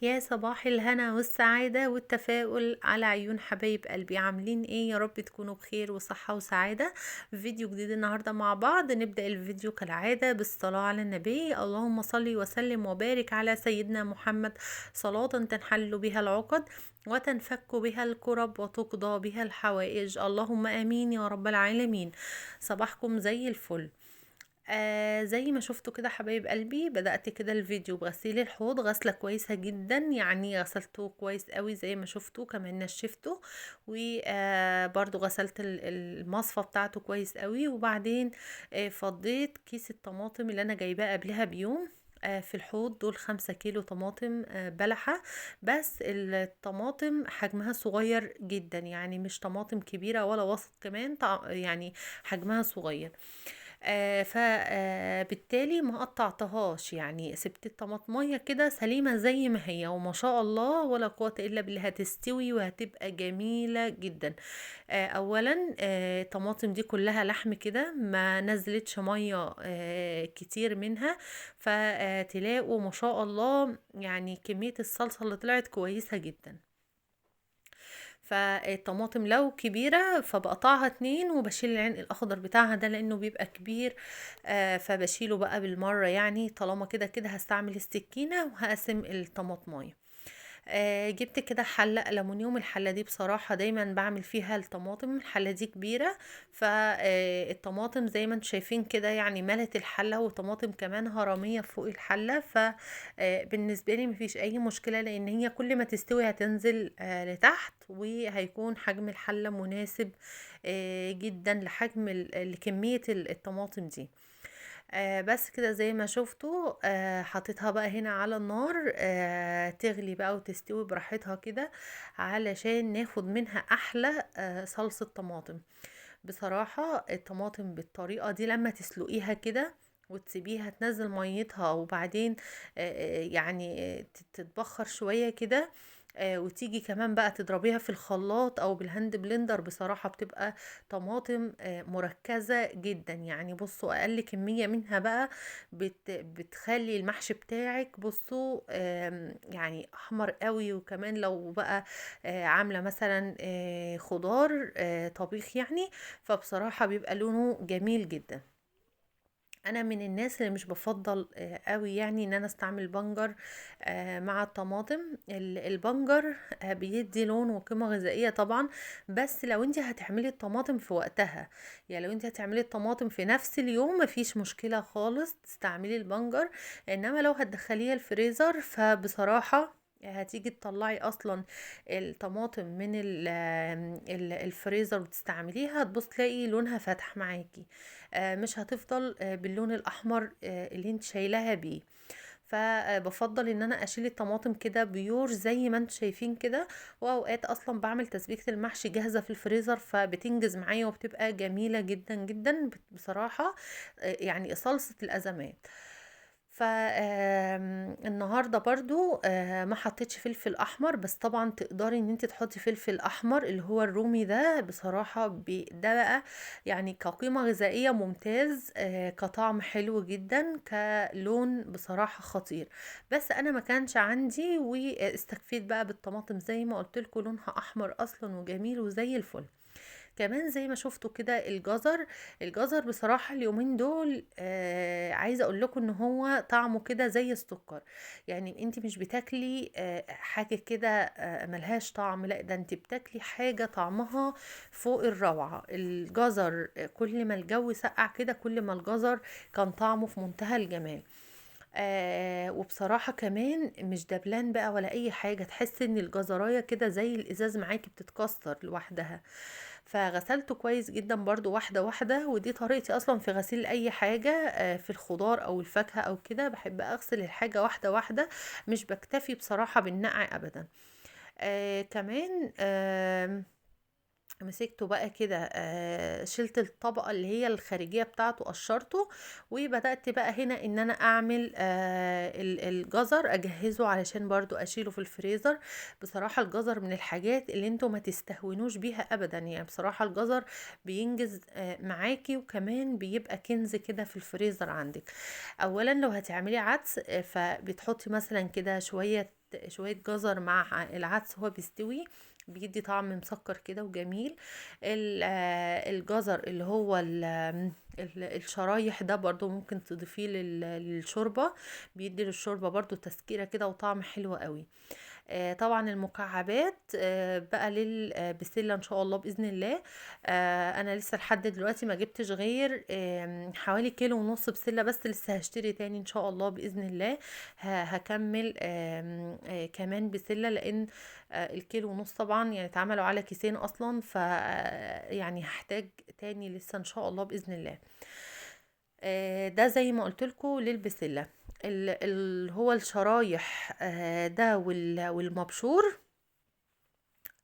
يا صباح الهنا والسعادة والتفاؤل على عيون حبايب قلبي. عاملين ايه؟ يا رب تكونوا بخير وصحة وسعادة. فيديو جديد النهاردة مع بعض. نبدأ الفيديو كالعادة بالصلاة على النبي. اللهم صل وسلم وبارك على سيدنا محمد، صلاة تنحل بها العقد وتنفك بها الكرب وتقضى بها الحوائج، اللهم امين يا رب العالمين. صباحكم زي الفل. زي ما شفتوا كده حبايب قلبي، بدأت كده الفيديو بغسيل الحوض، غسلة كويسة جدا، يعني غسلته كويس قوي زي ما شفتوا، كمان نشفته، وبرضو غسلت المصفى بتاعته كويس قوي. وبعدين فضيت كيس الطماطم اللي انا جايباه قبلها بيوم في الحوض. دول 5 كيلو طماطم بلحة، بس الطماطم حجمها صغير جدا، يعني مش طماطم كبيرة ولا وسط كمان، يعني حجمها صغير. فبالتالي ما قطعتهاش، يعني سبت الطماطمية كده سليمة زي ما هي، وما شاء الله ولا قوة إلا بالله، هتستوي وهتبقى جميلة جدا. أولا، الطماطم دي كلها لحم كده، ما نزلتش مية كتير منها، فتلاقوا ما شاء الله يعني كمية الصلصة اللي طلعت كويسة جدا. فالطماطم لو كبيرة فبقطعها 2 وبشيل العرق الأخضر بتاعها ده لأنه بيبقى كبير، فبشيله بقى بالمرة، يعني طالما كده كده هستعمل السكينة وهقسم الطماطماية. جبت كده حلة ألمونيوم، الحلة دي بصراحة دايما بعمل فيها الطماطم، الحلة دي كبيرة، فالطماطم زي ما انتم شايفين كده يعني ملت الحلة، وطماطم كمان هرمية فوق الحلة، فبالنسبة لي مفيش أي مشكلة، لأن هي كل ما تستوي هتنزل لتحت، وهيكون حجم الحلة مناسب جدا لكمية الطماطم دي. بس كده زي ما شفتوا، حطيتها بقى هنا على النار، تغلي بقى وتستوي براحتها كده، علشان ناخد منها احلى صلصة طماطم. بصراحة الطماطم بالطريقة دي لما تسلقيها كده وتسيبيها تنزل ميتها، وبعدين تتبخر شوية كده، وتيجي كمان بقى تضربيها في الخلاط او بال hand blender، بصراحة بتبقى طماطم مركزة جدا. يعني بصوا اقل كمية منها بقى بتخلي المحشي بتاعك بصوا، يعني احمر قوي. وكمان لو بقى عاملة مثلا، خضار، طبيخ يعني، فبصراحة بيبقى لونه جميل جدا. انا من الناس اللي مش بفضل قوي يعني ان انا استعمل بنجر مع الطماطم. البنجر بيدي لون وقيمة غذائية طبعا، بس لو انت هتعملي الطماطم في وقتها، يعني لو انت هتعملي الطماطم في نفس اليوم مفيش مشكلة خالص تستعملي البنجر، انما لو هتدخليها الفريزر فبصراحة هتيجي تطلعي اصلا الطماطم من الفريزر وتستعمليها، هتبص تلاقي لونها فتح معاكي، مش هتفضل باللون الاحمر اللي انت شايلاها بيه. فبفضل ان انا اشيل الطماطم كده pure زي ما انتم شايفين كده، واوقات اصلا بعمل تسبيكة المحشي جاهزة في الفريزر، فبتنجز معايا وبتبقى جميلة جدا جدا بصراحة، يعني صلصة الازمات. النهارده برضو ما حطيتش فلفل احمر، بس طبعا تقدري ان انت تحطي فلفل احمر اللي هو الرومي ده، بصراحه ده بقى يعني كقيمه غذائيه ممتاز، كطعم حلو جدا، كلون بصراحه خطير. بس انا ما كانش عندي، واستكفيت بقى بالطماطم زي ما قلت لكم لونها احمر اصلا وجميل وزي الفل. كمان زي ما شفتوا كده الجزر بصراحة اليومين دول، عايزة اقول لكم ان هو طعمه كده زي السكر، يعني انت مش بتاكلي حاجة كده ملهاش طعم، لا ده انت بتاكلي حاجة طعمها فوق الروعة. الجزر، كل ما الجو سقع كده كل ما الجزر كان طعمه في منتهى الجمال. وبصراحة كمان مش دبلان بقى ولا اي حاجة، تحس ان الجزراية كده زي الازاز معاكي بتتكسر لوحدها. فغسلته كويس جدا برضو واحدة واحدة، ودي طريقتي اصلا في غسيل اي حاجة، في الخضار او الفاكهة او كده، بحب اغسل الحاجة واحدة واحدة، مش بكتفي بصراحة بالنقع ابدا. كمان، مسكته بقى كده، شلت الطبقة اللي هي الخارجية بتاعته، قشرته، وبدأت بقى هنا ان انا اعمل الجزر اجهزه علشان برضو اشيله في الفريزر. بصراحة الجزر من الحاجات اللي انتوا ما تستهونوش بيها ابدا، يعني بصراحة الجزر بينجز معاكي، وكمان بيبقى كنز كده في الفريزر عندك. اولا لو هتعملي عدس، فبتحطي مثلا كده شوية شوية جزر مع العدس هو بيستوي، بيدي طعم مسكر كده وجميل. الجزر اللي هو الشرايح ده برضو ممكن تضيفيه للشوربة، بيدي للشوربة برضو تسكيرة كده وطعم حلو قوي. طبعا المكعبات بقى للبسلة ان شاء الله بإذن الله. انا لسه لحد دلوقتي ما جبتش غير حوالي 1.5 كيلو بسلة بس، لسه هشتري تاني ان شاء الله بإذن الله. هكمل كمان بسلة، لان 1.5 كيلو طبعا يعني اتعملوا على كيسين اصلا، ف يعني هحتاج تاني لسه ان شاء الله بإذن الله. ده زي ما قلت لكم للبسلة. اللي هو الشرايح ده والمبشور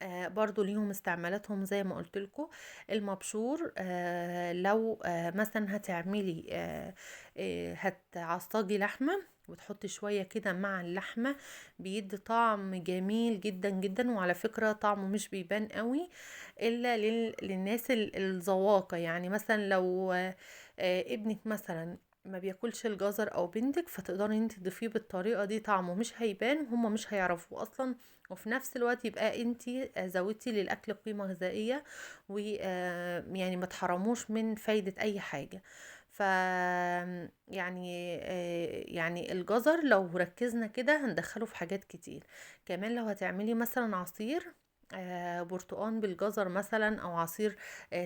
برضو ليهم استعمالاتهم زي ما قلت لكم. المبشور لو مثلا هتعملي هتعصجي لحمة وتحطي شوية كده مع اللحمة، بيدي طعم جميل جدا جدا. وعلى فكرة طعمه مش بيبان قوي إلا للناس الذواقة، يعني مثلا لو ابنك مثلا ما بياكلش الجزر او بنتك، فتقدري انت تضيفيه بالطريقه دي، طعمه مش هيبان وهما مش هيعرفوه اصلا، وفي نفس الوقت يبقى انت زودتي للاكل قيمه غذائيه، و يعني ما تحرموش من فايده اي حاجه. ف يعني الجزر لو ركزنا كده هندخله في حاجات كتير. كمان لو هتعملي مثلا عصير برتقان بالجزر مثلا، او عصير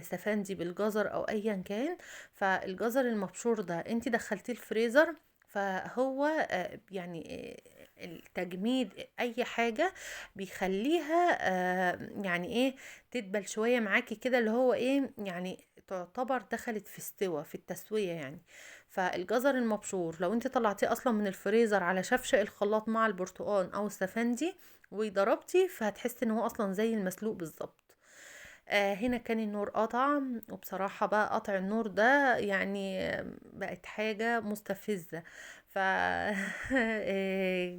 سفندي بالجزر، او ايا كان، فالجزر المبشور ده انت دخلتيه الفريزر، فهو يعني التجميد اي حاجة بيخليها يعني ايه تدبل شوية معاكي كده، اللي هو ايه يعني تعتبر دخلت في استوى في التسوية يعني. فالجزر المبشور لو انت طلعتيه اصلا من الفريزر على شفشق الخلاط مع البرتقان او السفندي وضربتي، فهتحسي ان هو اصلا زي المسلوق بالظبط. هنا كان النور قطع، وبصراحة بقى قطع النور ده يعني بقت حاجة مستفزة. ف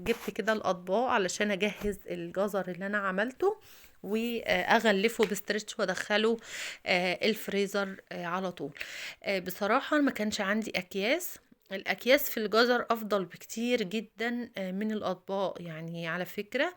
جبت كده الأطباق علشان أجهز الجزر اللي أنا عملته وأغلفه ب stretch وأدخله الفريزر على طول. بصراحة ما كانش عندي أكياس، الأكياس في الجزر أفضل بكتير جدا من الأطباق. يعني على فكرة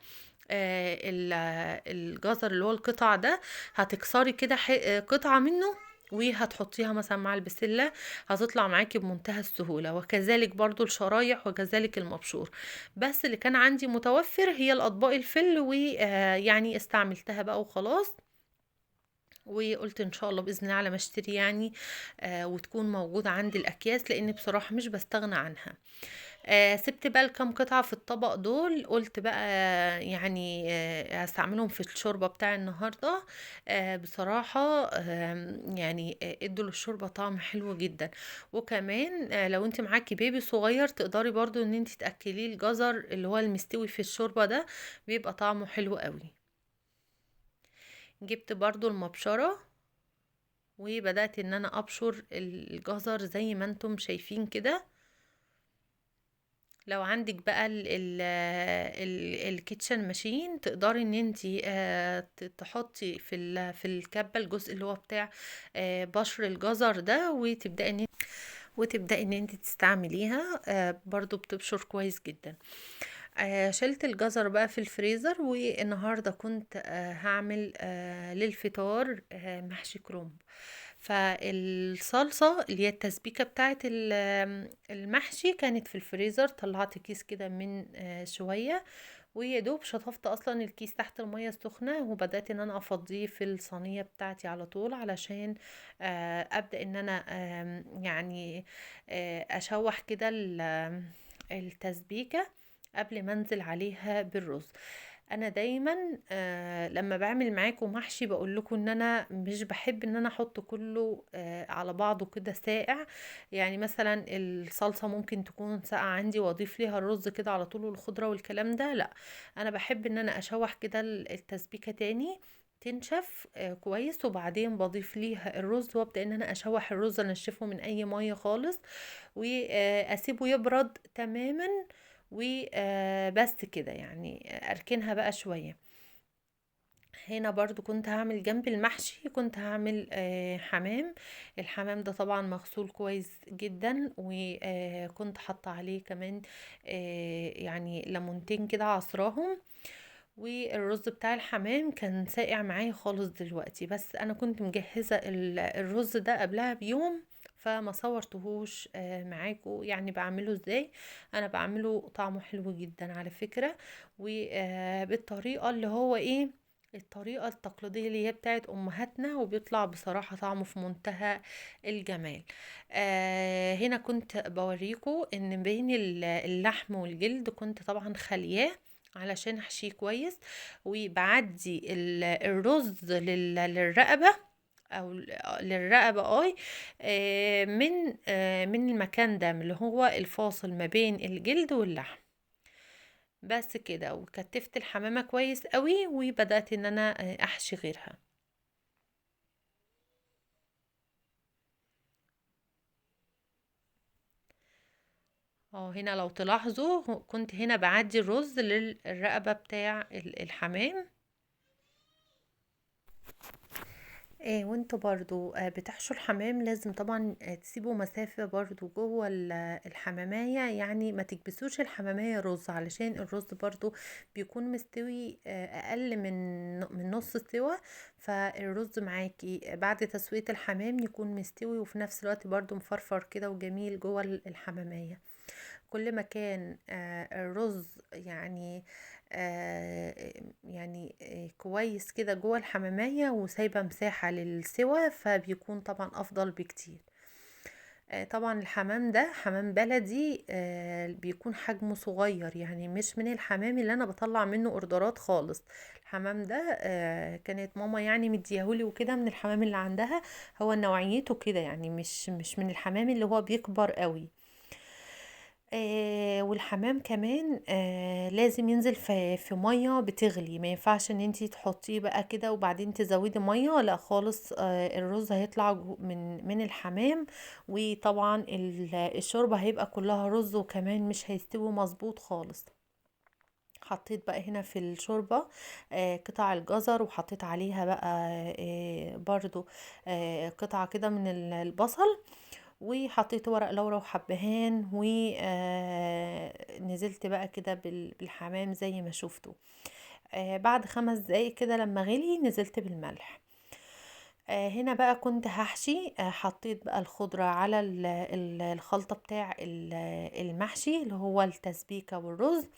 الجزر اللي هو القطع ده هتكسري كده قطعة منه وهتحطيها مثلا مع البسلة، هتطلع معاكي بمنتهى السهولة، وكذلك برضو الشرايح وكذلك المبشور. بس اللي كان عندي متوفر هي الأطباق الفل، ويعني استعملتها بقى وخلاص، وقلت ان شاء الله باذن الله على ما اشتري يعني وتكون موجودة عندي الاكياس، لان بصراحة مش بستغنى عنها. سبت بقى الكام قطعة في الطبق دول، قلت بقى يعني هستعملهم في الشوربة بتاع النهاردة. بصراحة يعني ادوا للشوربة طعم حلو جدا. وكمان لو انت معاكي بيبي صغير تقدري برضو ان انت تأكليه الجزر اللي هو المستوي في الشوربة ده، بيبقى طعمه حلو قوي. جبت برضو المبشرة وبدأت ان انا ابشر الجزر زي ما انتم شايفين كده. لو عندك بقى ال kitchen machine تقدري ان انتي تحطي في الكبة الجزء اللي هو بتاع بشر الجزر ده، وتبدأي ان انتي تستعمليها، برضو بتبشر كويس جدا. شلت الجزر بقى في الفريزر. والنهاردة كنت هعمل للفطار محشي كرنب. فالصلصة اللي هي التسبيكة بتاعت المحشي كانت في الفريزر، طلعت كيس كده من شوية، ويا دوب شطفت اصلا الكيس تحت المية السخنة، وبدأت ان انا افضيه في الصينية بتاعتي على طول، علشان ابدأ ان انا يعني اشوح كده التسبيكة قبل ما انزل عليها بالرز. انا دايما لما بعمل معاكم محشي بقول لكم ان انا مش بحب ان انا احط كله على بعضه كده ساقع، يعني مثلا الصلصة ممكن تكون ساقعة عندي واضيف ليها الرز كده على طول والخضرة والكلام ده، لا انا بحب ان انا اشوح كده التسبيكة تاني تنشف كويس، وبعدين بضيف ليها الرز، وابدا ان انا اشوح الرز انشفه من اي مية خالص، واسيبه يبرد تماما، وبس كده يعني اركنها بقى شوية. هنا برضو كنت هعمل جنب المحشي، كنت هعمل حمام. الحمام ده طبعا مغسول كويس جدا، وكنت حاطه عليه كمان يعني ليمونتين كده عصراهم. والرز بتاع الحمام كان ساقع معايا خالص دلوقتي، بس انا كنت مجهزة الرز ده قبلها بيوم، فما صورتهوش معاكم يعني بعمله ازاي. انا بعمله طعمه حلو جدا على فكرة، وبالطريقه اللي هو ايه، الطريقة التقليدية اللي هي بتاعت امهاتنا، وبيطلع بصراحة طعمه في منتهى الجمال. هنا كنت بوريكم ان بين اللحم والجلد كنت طبعا خلياه علشان احشيه كويس، وبعدي الرز للرقبة او للرقبة من المكان ده اللي هو الفاصل ما بين الجلد واللحم بس كده. وكتفت الحمامة كويس قوي، وبدأت ان انا احشي غيرها. هنا لو تلاحظوا كنت هنا بعدي الرز للرقبة بتاع الحمام. وانتوا برضو بتحشوا الحمام لازم طبعا تسيبوا مسافة برضو جوه الحمامية، يعني ما تكبسوش الحمامية رز، علشان الرز برضو بيكون مستوي اقل من نص سوا، فالرز معاكي بعد تسوية الحمام يكون مستوي وفي نفس الوقت برضو مفرفر كده وجميل جوه الحمامية. كل ما كان الرز كويس كده جوه الحمامية وسايبة مساحة للسوى، فبيكون طبعا افضل بكتير. طبعا الحمام ده حمام بلدي، بيكون حجمه صغير، يعني مش من الحمام اللي انا بطلع منه اوردرات خالص. الحمام ده كانت ماما مديهولي وكده من الحمام اللي عندها، هو نوعيته كده، يعني مش من الحمام اللي هو بيكبر قوي. والحمام كمان لازم ينزل في مية بتغلي، ما ينفعش ان انتي تحطيه بقى كده وبعدين تزودي مية، لا خالص. الرز هيطلع من الحمام، وطبعا الشوربة هيبقى كلها رز، وكمان مش هيستوي مظبوط خالص. حطيت بقى هنا في الشوربة قطع الجزر، وحطيت عليها بقى برضو قطعة كده من البصل، وحطيت ورق لورا وحبهان، ونزلت بقى كده بالحمام زي ما شفتوا. بعد 5 دقايق كده لما غلي نزلت بالملح. هنا بقى كنت هحشي، حطيت بقى الخضرة على الخلطة بتاع المحشي اللي هو التسبيكة والرز.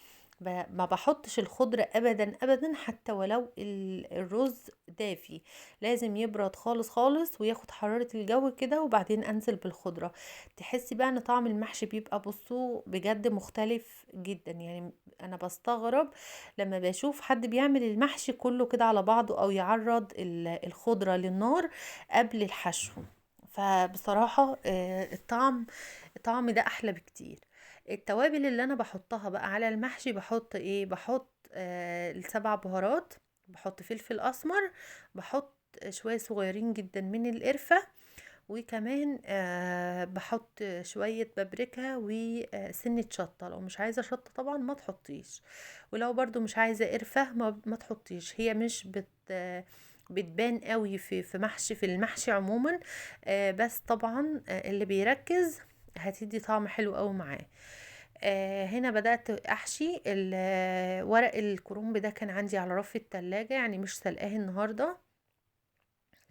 ما بحطش الخضرة ابدا ابدا، حتى ولو الرز دافي، لازم يبرد خالص خالص وياخد حرارة الجو كده، وبعدين انزل بالخضرة. تحسي بقى ان طعم المحشي بيبقى بجد مختلف جدا. انا بستغرب لما بشوف حد بيعمل المحشي كله كده على بعضه، او يعرض الخضرة للنار قبل الحشو، فبصراحة الطعم ده احلى بكتير. التوابل اللي انا بحطها بقى على المحشي، بحط ايه؟ بحط ال7 بهارات، بحط فلفل اسمر، بحط شوية صغيرين جدا من القرفه، وكمان بحط شوية بابريكا وسنة شطه. لو مش عايزه شطه طبعا ما تحطيش، ولو برضو مش عايزه قرفه ما تحطيش، هي مش بتبان قوي في المحشي عموما، بس طبعا اللي بيركز هتدي طعم حلو قوي معاه. هنا بدأت احشي ورق الكرنب ده، كان عندي على رف التلاجة، يعني مش سلقاه النهاردة،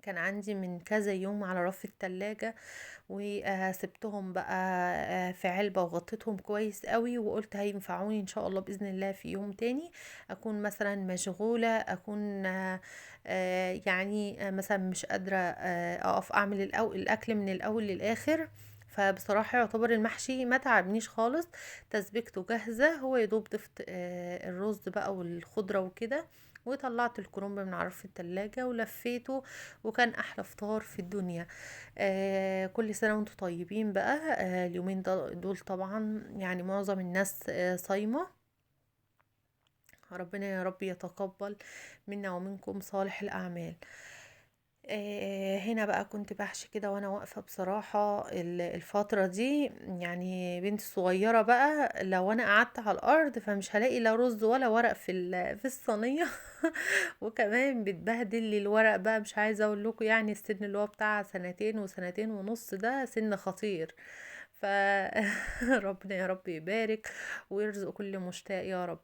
كان عندي من كذا يوم على رف التلاجة، وسبتهم بقى في علبة وغطيتهم كويس قوي، وقلت هينفعوني ان شاء الله بإذن الله في يوم تاني اكون مثلا مشغولة، اكون مثلا مش قادرة اقف اعمل الاكل من الاول للاخر. فبصراحة يعتبر المحشي ما تعبنيش خالص، تسبيكته جاهزة، هو يدوب ضفت الرز بقى والخضرة وكده، وطلعت الكرنب من على رف التلاجة ولفيته، وكان احلى فطار في الدنيا. كل سنة وانتم طيبين بقى. اليومين دول طبعا معظم الناس صايمة، ربنا يا رب يتقبل منا ومنكم صالح الأعمال. هنا بقى كنت بحشي كده وانا واقفة. بصراحة الفترة دي يعني بنتي الصغيرة بقى لو انا قعدت على الارض فمش هلاقي لا رز ولا ورق في الصينية وكمان بتبهدل لي الورق بقى، مش عايزة اقول لكم، يعني السن اللي هو بتاع سنتين وسنتين ونص ده سن خطير. ف ربنا يا رب يبارك ويرزق كل مشتاق يا رب.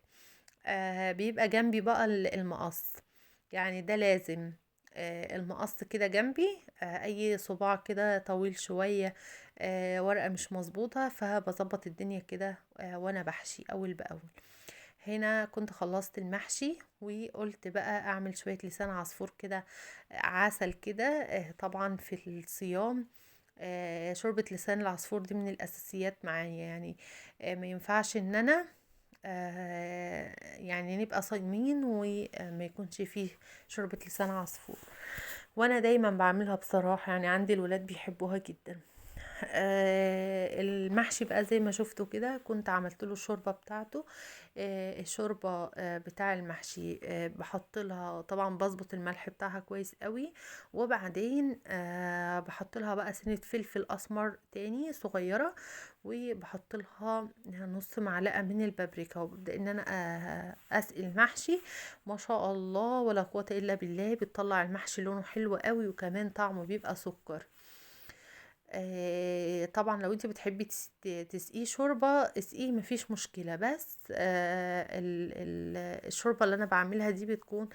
بيبقى جنبي بقى المقص، يعني ده لازم، المقص كده جنبي، اي صباع كده طويل شوية، ورقة مش مظبوطة، فبظبط الدنيا كده، وانا بحشي اول باول. هنا كنت خلصت المحشي وقلت بقى اعمل شوية لسان عصفور كده عسل كده. طبعا في الصيام، شوربة لسان العصفور دي من الاساسيات معايا، ما ينفعش ان انا، نبقى صايمين وما يكونش فيه شوربة لسان عصفور، وانا دايما بعملها بصراحة، عندي الولاد بيحبوها جدا. المحشي بقى زي ما شفتوا كده كنت عملت له الشوربة بتاعته. الشوربة، بتاع المحشي، بحط لها طبعا، بظبط الملح بتاعها كويس قوي، وبعدين، بحط لها بقى سنة فلفل اسمر تاني صغيرة، وبحط لها نص معلقة من البابريكا، وببدأ ان انا، اسقي المحشي. ما شاء الله ولا قوة الا بالله، بتطلع المحشي لونه حلو قوي، وكمان طعمه بيبقى سكر. طبعا لو انت بتحبي تسقيه شوربة اسقيه مفيش مشكلة، بس، الشوربة اللي انا بعملها دي بتكون،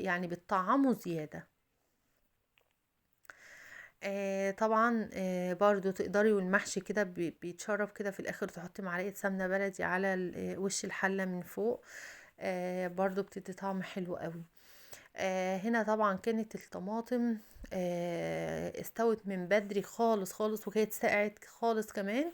بتطعمه زيادة. طبعا، برضو تقدري والمحشي كده بيتشرب كده في الاخر تحطي معلقة سمنة بلدي على وش الحلة من فوق، برضو بتدي طعم حلو قوي. هنا طبعا كانت الطماطم، استوت من بدري خالص خالص، وكانت سقعت خالص كمان،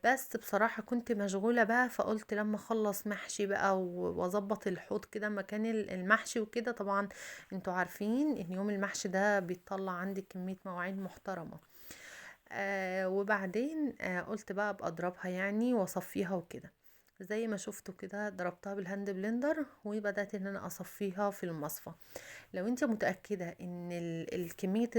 بس بصراحة كنت مشغولة بقى، فقلت لما اخلص محشي بقى واظبط الحوض كده مكان المحشي وكده. طبعا انتوا عارفين ان يوم المحشي ده بيطلع عندي كمية مواعين محترمة. وبعدين، قلت بقى ابقى اضربها واصفيها وكده. زي ما شفتوا كده ضربتها بال hand blender، وبدأت ان انا اصفيها في المصفى. لو انت متأكدة ان الكمية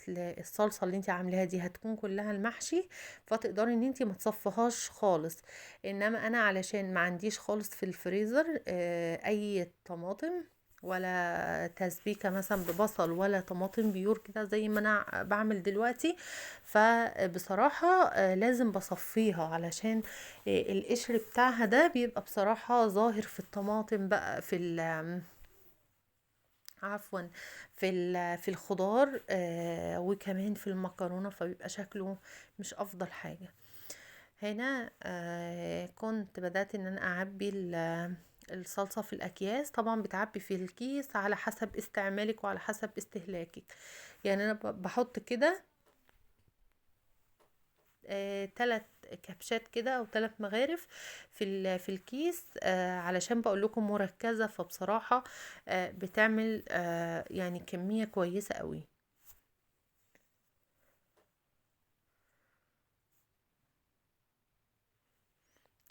الصلصة اللي انت عاملاها دي هتكون كلها المحشي، فتقدري ان انت ما تصفيهاش خالص. انما انا علشان ما عنديش خالص في الفريزر، اي طماطم ولا تسبيكة مثلا ببصل ولا طماطم بيور كده زي ما انا بعمل دلوقتي، فبصراحة، لازم بصفيها علشان، القشر بتاعها ده بيبقى بصراحة ظاهر في الطماطم بقى، في ال، عفوا، في ال، في الخضار، وكمان في المكرونة، فبيبقى شكله مش افضل حاجة. هنا، كنت بدأت ان انا اعبي الصلصة في الاكياس. طبعا بتعبي في الكيس على حسب استعمالك وعلى حسب استهلاكك، انا بحط كده، 3 كبشات كده او 3 مغارف في الكيس، علشان بقول لكم مركزة، فبصراحة، بتعمل، كمية كويسة قوي.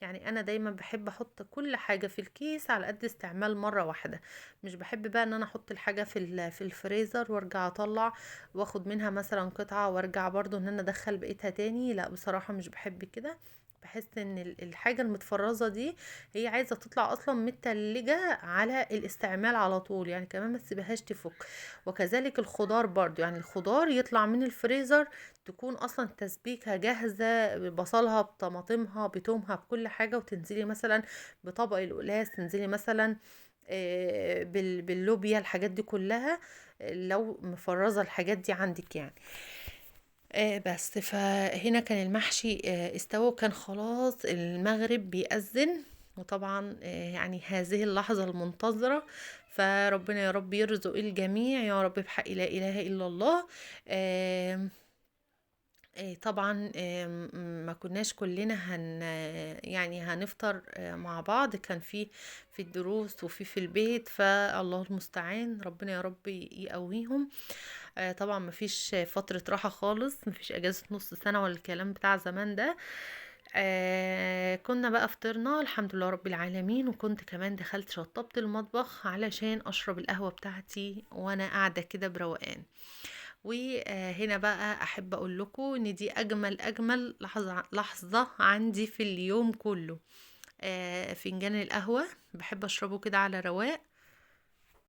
انا دايما بحب احط كل حاجة في الكيس على قد استعمال مرة واحدة، مش بحب بقى ان انا احط الحاجة في الفريزر وارجع اطلع واخد منها مثلا قطعة وارجع برضو ان انا ادخل بقيتها تاني، لا بصراحة مش بحب كده. بحس ان الحاجة المتفرزة دي هي عايزة تطلع اصلا متلجة على الاستعمال على طول، كمان ما تسيبهاش تفك. وكذلك الخضار برضو، الخضار يطلع من الفريزر تكون اصلا تسبيكها جاهزة ببصلها بطماطمها بتومها بكل حاجة، وتنزلي مثلا بطبق القلاص، تنزلي مثلا، باللوبيا، الحاجات دي كلها لو مفرزة الحاجات دي عندك. بس فهنا كان المحشي، استوى، وكان خلاص المغرب بيأذن، وطبعا، هذه اللحظة المنتظرة، فربنا يا رب يرزق الجميع يا رب بحق لا إله إلا الله. طبعا، ما كناش كلنا هنفطر، مع بعض، كان في الدروس وفي البيت، فالله المستعان، ربنا يا رب يقويهم. طبعا ما فيش فترة راحة خالص، ما فيش اجازة نص سنة ولا الكلام بتاع زمان ده. كنا بقى فطرنا الحمد لله رب العالمين، وكنت كمان دخلت شطبت المطبخ علشان اشرب القهوة بتاعتي وانا قاعدة كده بروقان. وهنا بقى احب اقول لكم ان دي اجمل اجمل لحظة عندي في اليوم كله. فنجان القهوة بحب اشربه كده على رواق.